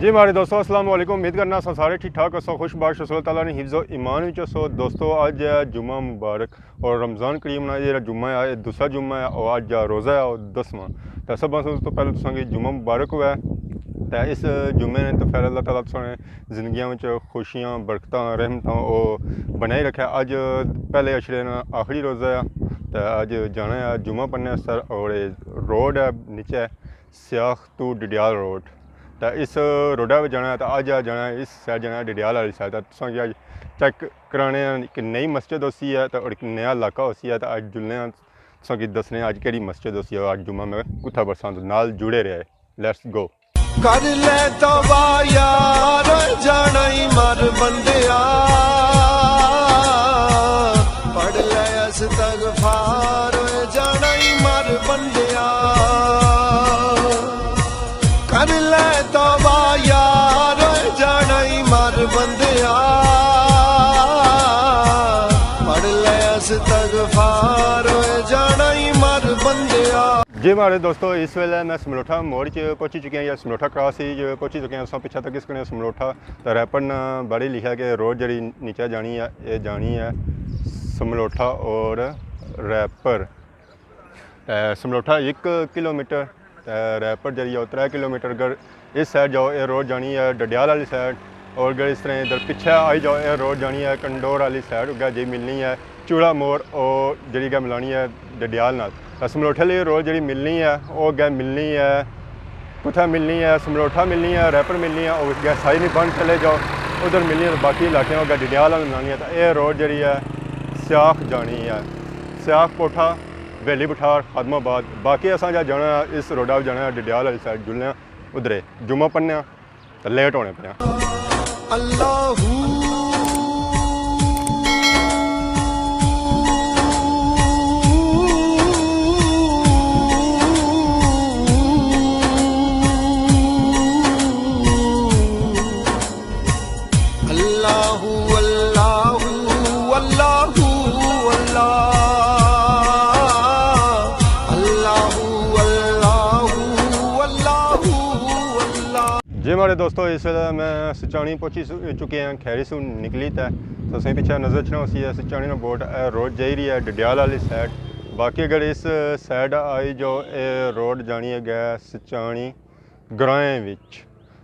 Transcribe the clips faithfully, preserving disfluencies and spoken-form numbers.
جی ماڑے دوستو، السلام علیکم۔ امید کرنا سا سارے ٹھیک ٹھاک ہسو، خوش باش ہسو، اللہ تعالیٰ نے حفظ و ایمان وچ ہسو۔ دوستو، اج ہے جمعہ مبارک اور رمضان کریم نا جیڑا جمعہ ہے، اے دوسرا جمعہ ہے اور اج روزہ ہے اور دسواں۔ تے سب سے تو پہلے تساں کی جمعہ مبارک ہوئے۔ تے اس جمعے نے تو پہلے اللہ تعالیٰ تساں نے زندگیاں وچ خوشیاں، برکتاں، رحمتاں او بنائی رکھے۔ اج پہلے عشرے نا آخری روزہ ہے، تے اج جانا ہے جمعہ پڑھنے سر، اور اے روڈ ہے نیچے سیاخ تو ڈڈیال روڈ۔ تے اس روڈا پہ جانا ہے، تے اج جانا ہے، اس سائڈ جانا ہے ڈڈیال والی سائڈ۔ تے تساں کی اج چیک کرانے ہیں کہ نئی مسجد ہوسی ہے، تے اور ایک نیا علاقہ ہوسی ہے، تے اج جلنے ہیں، تساں کی دسنے ہیں اج کیڑی مسجد ہوسی ہے، اج جمعہ میں کتھا برساں۔ نال جڑے رہے۔ Let's go. کر لے توبہ یار، جانا ہی مر بندیا، پڑھ لے استغفار، جانا ہی مر بندیا، کر لے توبہ یار، جانا ہی مر بندیا، پڑھ لے استغفار، جانا ہی مر بندیا۔ جی ماڑے دوستو، اس ویلے میں سملوٹھا موڑ چ پہنچی چکے ہیں، یا سملوٹھا کراس ہی جو پہنچی چکے ہیں۔ اساں پچھا تک اس کنے سملوٹھا تے ریپر نا بڑی لکھیا کہ روڈ جڑی نیچے جانی ہے، اے جانی ہے سملوٹھا اور ریپر۔ تے سملوٹھا ایک کلومیٹر، تے ریپر جڑی ہے او ترے کلومیٹر۔ اگر اس سائڈ جاؤ، اے روڈ جانی ہے ڈڈیال والی سائڈ، اور اگر اس طرح ادھر پچھے آئی جاؤ، اے روڈ جانی ہے کنڈور والی سائڈ، اگے جی ملنی ہے چوڑا موڑ، او جڑی گے ملانی ہے ڈڈیال نال۔ تے سملوٹھے والی روڈ جڑی ملنی ہے، او اگے ملنی ہے، کتھے ملنی ہے؟ سملوٹھا ملنی ہے، ریپر ملنی ہے، او اگے سائی نی بند چلے جاؤ، ادھر ملنی ہے، باقی علاقے اگے ڈڈیال نال ملانی ہے۔ تے اے روڈ جڑی ہے سیاخ جانی ہے، سیاخ کوٹھا، ویلی بٹھار، خادم آباد۔ باقی اساں جا جانا ہے، اس روڈا پہ جانا ہے ڈڈیال والی سائڈ، جلنے آں ادھرے جمعہ پڑھنے آں۔ تے لیٹ ہونے پے آں۔ اللہ، اللہ، اللہ، اللہ، اللہ، اللہ، اللہ، اللہ۔ جی ماڑے دوستو، اس ویلے میں سچانی پہنچی سو-، چکے ہیں، کھیری سوں نکلی تے تساں پچھے نظر اچھنا ہوسی ہے سچانی نا بورڈ، اے روڈ جائی رہی ہے ڈڈیال والی سائڈ۔ باقی اگر اس سائڈ آئی جاؤ، اے روڈ جانی ہے گئے سچانی گرائیں وچ۔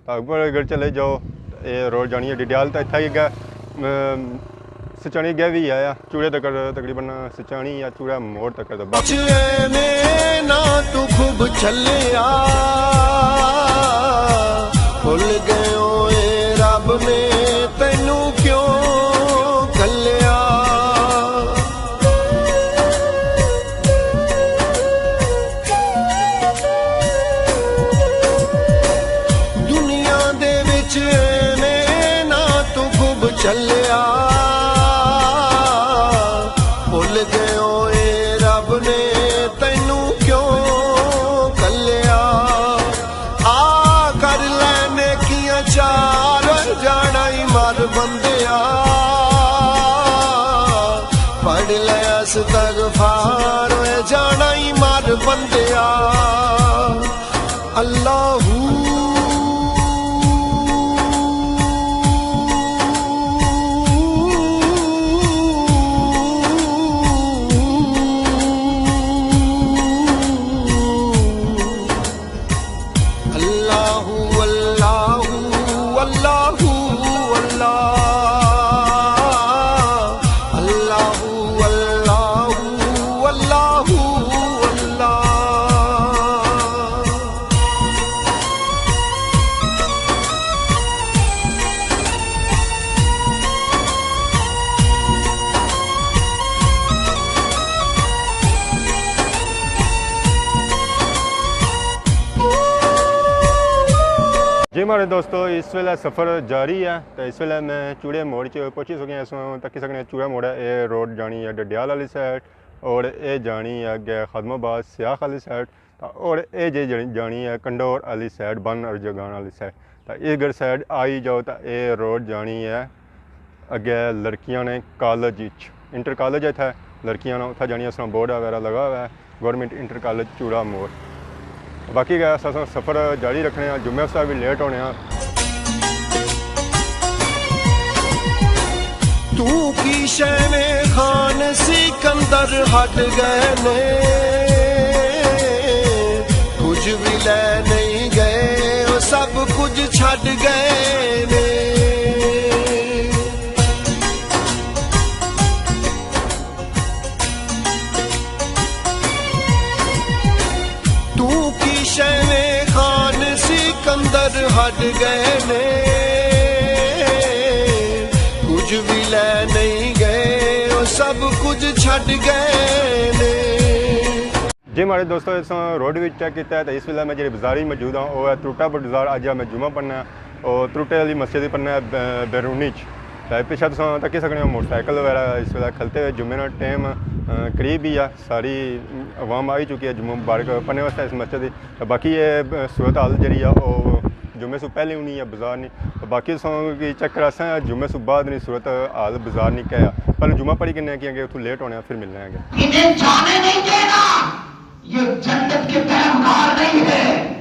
تے اگوں اگر چلے جاؤ، اے روڈ جانی ہے ڈڈیال، تے اتھا ہی گئے، ام، سچانی گئے بھی آیا، چوڑے تک تقریباً سچانی یا چوڑا موڑ تک دا۔ بچے نے نہ تو خوب چلیا، بھول گئے ہوئے رب نے تینوں کیوں کلیا۔ دنیا دے وچ ایویں نہ تو خوب چلیا، بھول گئے ہوئے رب نے تینوں کیوں کلیا۔ آ کر لے نیکیاں چار، جانا ہی مر بندیا، پڑھ لے استغفار، جانا ہی مر بندیا۔ اللہ۔ اللہ، اللہ، اللہ، اللہ، اللہ، اللہ، اللہ، اللہ۔ جی ماڑے دوستو، اس ویلے سفر جاری ہے، تے اس ویلے میں چوڑے موڑ چ پہنچی سکے ہاں۔ اس ویلے تکی سکنے چوڑا موڑ ہے، اے روڈ جانی ہے ڈڈیال والی سائڈ، اور اے جانی ہے اگے خادم آباد سیاخ والی سائڈ، تے اور اے جے جانی، جانی ہے کنڈور والی سائڈ، بن ارجگان والی سائڈ۔ تے اگر سائڈ آئی جاؤ تے اے روڈ جانی ہے اگے لڑکیاں نے کالج اچ، انٹر کالج اتھے لڑکیاں نا، اتھے جانی اساں بورڈ وغیرہ لگا ہوا ہے، گورنمنٹ انٹر کالج چوڑا موڑ۔ باقی گئے اساں سفر جاری رکھنے آں، جمعے اس ویلے بھی لیٹ ہونے آں۔ تو کی شیویں خان سکندر ہٹ گئے نے، کچھ بھی لے نہیں گئے، وہ سب کچھ چھڈ گئے نے۔ تو کی شیویں خان سکندر ہٹ گئے نے، کچھ بھی لے نہیں گئے، وہ سب کچھ چھڈ گئے نے۔ جی ماڑے دوستو، اس روڈ وچ چیک کیتا ہے تو اس ویلے میں جڑے بازار ہی موجود ہاں، وہ ہے تروٹا بازار۔ اج میں جمعہ پڑھنا ہے اور تروٹے والی مسجد ہی پڑھنا ہے، بے-، بیرونی چ۔ تے پیچھے تساں تکی سکنے ہو موٹر سائیکل وغیرہ اس ویلے کھلتے ہوئے، جمعے نا ٹائم، آ، قریب ہی ہے۔ ساری عوام آئی چکی ہے جمعہ مبارک پڑھنے واسطے اس مسجد دی۔ تے باقی یہ صورت حال جڑی ہے، وہ جمعے سو پہلے ہونی ہے بازار نی۔ تے باقی تساں کی چیک کراساں جمعے سو بعد نی صورت حال بازار نی کیا ہے۔ پہلے جمعہ پڑھی کنے، کیونکہ اتھوں لیٹ ہونے آں، پھر ملنے آں گے۔ انہیں جانے نہیں دینا، یہ جنت کے طلبگار نہیں ہے۔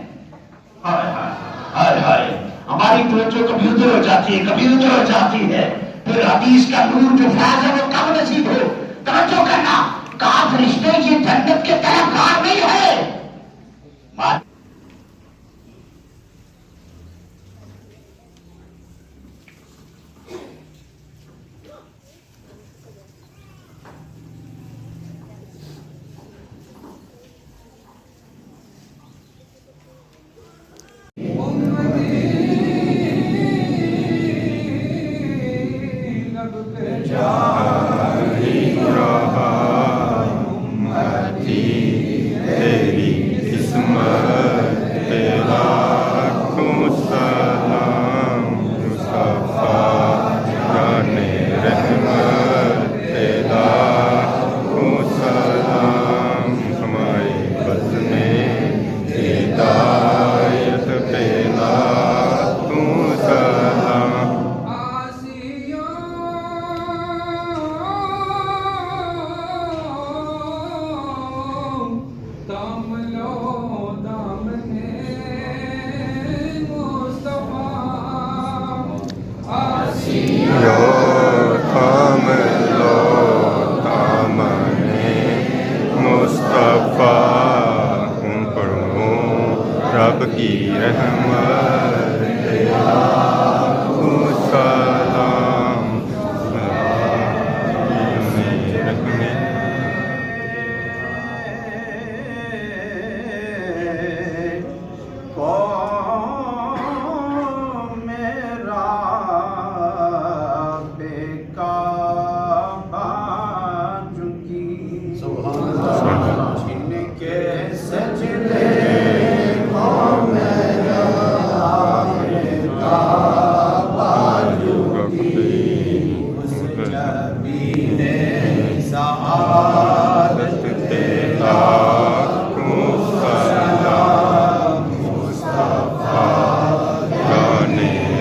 ہائے ہائے، ہائے ہائے۔ ہماری توجہ کبھی ادھر ہو جاتی ہے، کبھی ادھر ہو جاتی ہے۔ پھر حدیث کا نور جو فیض ہے، وہ کب نصیب ہو؟ توجہ کرنا، کہا فرشتے، یہ جنت کے طلبگار نہیں ہے۔ تیری قسمت تیرا لاکھوں سلام، مصطفیٰ جان رحمت تیرا لاکھوں سلام، ہمارے بزم ہدایت تیرا لاکھوں سلام۔ تاملو دامن مصطفیٰ، آسیو تاملو دامن مصطفیٰ، ہوں پڑھوں رب کی رحمت تیرا سلام۔ سبحان اللہ۔ ان کے سجدے کو میرا کعبہ جھکی، اس جبین سعادت تیرا لاکھوں سلام، مصطفیٰ جان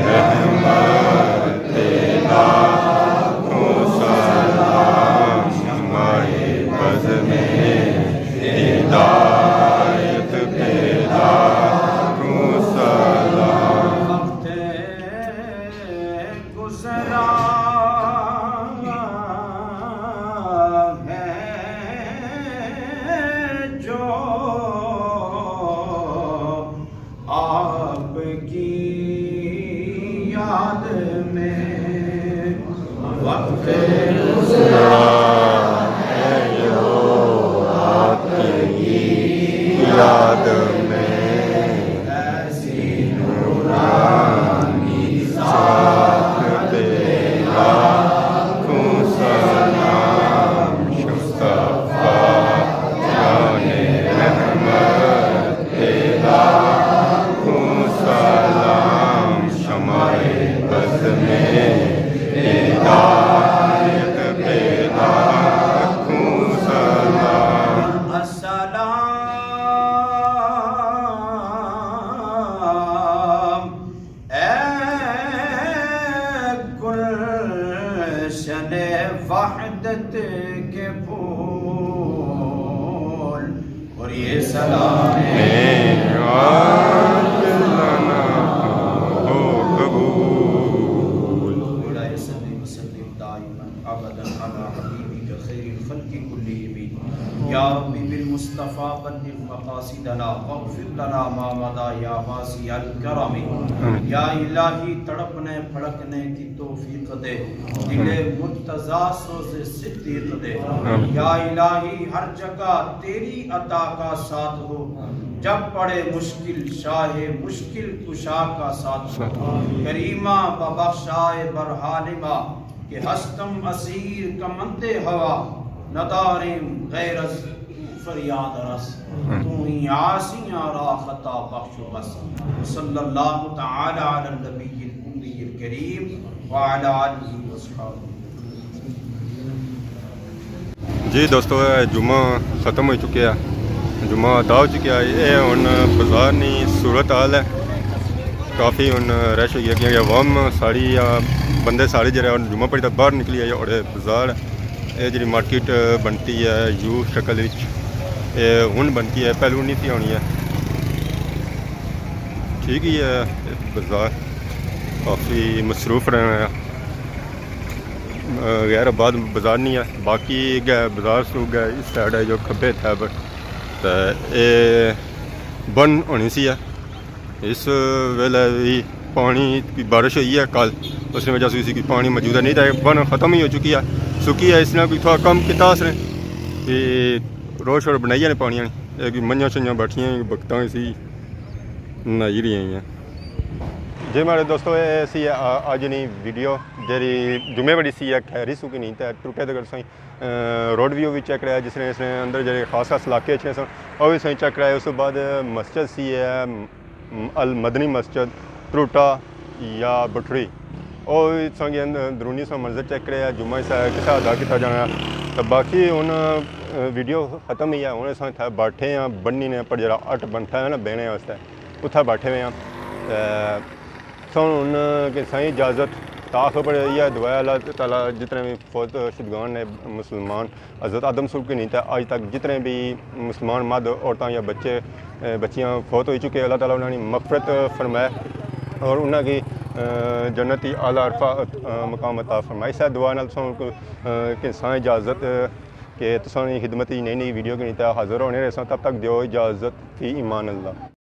رحمت تیرا لاکھوں سلام، ہمارے بزم ہدایت تیرا لاکھوں سلام۔ وقت گزرا ہے جو آپ کی یاد میں، وقت گزرا ہے جو آپ کی یاد میں، ایسی نورانی ذات تیرا لاکھوں سلام، مصطفیٰ جان رحمت تیرا لاکھوں سلام، شمع بزم ہدایت تیرا لاکھوں سلام۔ السلام۔ اے گلشن وحدت کے پھول، اور یہ سلام میں آج لانا ہو قبول۔ مولا صلی وسلم دائما کلہم۔ یا ربی بالمصطفی بلغ مقاصدنا واغفر لنا ما مضی یا واسع الکرم۔ آمین۔ یا الہی، تڑپنے پھڑکنے کی توفیق دے، دل مرتضی سوز صدیق دے۔ آمین۔ یا الہی، ہر جگہ تیری عطا کا ساتھ ہو، جب پڑے مشکل شاہ مشکل کشا کا ساتھ ہو۔ آمین۔ کریما و بخشائے بر حالما، کہ ہستم اسیر کمند ہوا، نداریم غیر از فریاد رس۔ تو ہی عاصیاں را خطا بخش و بس۔ صلی اللہ تعالی علی النبی الامی الکریم وعلی آلہ وصحبہ۔ جی دوستو، اے جمعہ ختم ہو چکیا ہے، جمعہ ادا ہو چکیا ہے۔ اے ہن بازار نی صورت حال ہے، کافی ہن رش ہوئی ہے، کیونکہ عوام ساری یا بندے سارے جڑے ہن جمعہ پڑھی تک باہر نکلی آئے اور بازار، اے جڑی مارکیٹ بنتی ہے یو شکل وچ، اے ہن بنتی ہے، پہلو نہیں تھی ہونی ہے۔ ٹھیک ہی ہے، بازار کافی مصروف رہنا ہے۔ غیر آباد بازار نہیں ہے، باقی گئے بازار سو گئے اس سائڈ ہے جو کھبے تھے، بٹ تے اے بن ہونی سی ہے۔ اس ویلے بھی پانی کی بارش ہوئی ہے کل، اس نے وجہ سے اسی کی پانی موجود ہے، نہیں تو بن ختم ہی ہو چکی ہے، سکی ہے۔ اس نے کوئی تھوڑا کم کیتا اس نے کہ روڈ شوڈ بنائی ہے پانی آنی، اے کوئی منجاں شنجاں بیٹھیاں بکتاں سی نائی رہی ہیں۔ جی میرے دوستو، اے سی اج نی ویڈیو جیڑی جمعے بڑی سی ہے، خیری سو کی نہیں تے ٹوٹے تے سائیں روڈ ویو بھی چیک کرایا، جس نے اس نے اندر جڑے خاص خاص علاقے اچھے سن، وہ بھی سائیں چیک کرایا۔ اس کے بعد مسجد سی ہے، المدنی مسجد، ٹروٹا یا بٹھڑی، وہ بھی سنگی اندرونی سا منظر چیک کرایا، جمعہ سا کسا ادا کیتا جانا۔ تو باقی ہن ویڈیو ختم ہی ہے، ہن اساں اتھے بیٹھے ہیں بنی نے پر جڑا اٹ بنتا ہے نا بینے واسطے، اتھے بیٹھے ہوئے ہیں۔ تے سن ہن کہ سائیں اجازت، تا آخر پر یہ دعا ہے اللہ تعالیٰ جتنے بھی فوت شدگان نے مسلمان، حضرت آدم سلوکی نہیں تھا، آج تک جتنے بھی مسلمان مرد، عورتاں یا بچے، اے، بچیاں فوت ہو چکے، اللہ تعالیٰ انہاں کی مغفرت فرمائے اور انہاں کی، اے، جنت ہی اعلیٰ عرفہ، اے، مقام عطا فرمائے۔ اس دعا نال سن کو، اے، کہ سائیں اجازت، اے، کہ تساں نی خدمت ہی نئی نئی ویڈیو کے نہیں تھا حاضر ہونے رہے سن، تب تک دیو اجازت، فی امان اللہ۔